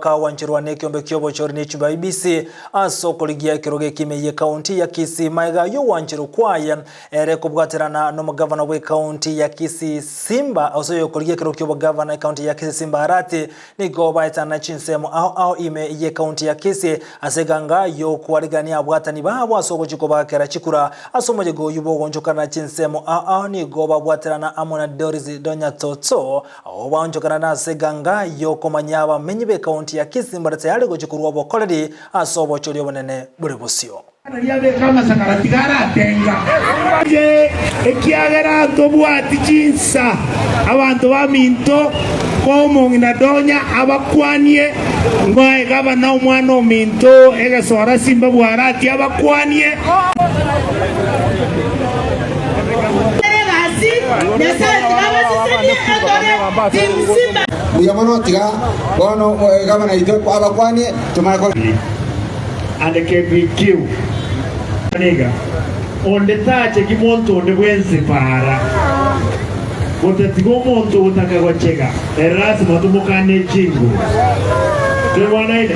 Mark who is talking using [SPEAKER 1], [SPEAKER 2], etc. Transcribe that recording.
[SPEAKER 1] Akagwancherwa nekeombe ki'obochori ne chimbe IEBC ase okorigia ekerogo ekime y'ecounty ya Kisii maega y'ogwancherwa kwaye ere kobwaterana nomogavana bw'ecounty ya Kisii Simba ase oyokorigia ekerogo ki'obogavana ecounty ya Kisii Simba Arati nigo baetana chinsemo ao ao ime y'ecounty ya Kisii ase eganga y'okwarigania abwatani babo ase ogochia kobakera chikura ase omoyega oyio bw'ogoonchokana chinsemo ao ao nigo babwaterana amo na Doris Donyatoto Agwo baonchokana nase eganga y'okomanya abamenyi b'ekaunti ya Kisii mbare tayari gochia korua obokoreri ase obochori obonene bore bosio.
[SPEAKER 2] Riria abeka amasakara tiga aratenga. Inche ekiagera ntobwati chinsa, abanto baminto, koa omong'ina Donya abakwanie, ngoe gavana omwana ominto egesora simba bw'Arati abakwanie.
[SPEAKER 3] Mbuya mono, tiga bono gavana oito abakwanie tomanye ko.
[SPEAKER 2] And KBQ niga onde tachegi monto onde bwensi para, gotatiga omonto ogotaka gochega, ere lasima tomokane chinguru. Toigwanaine?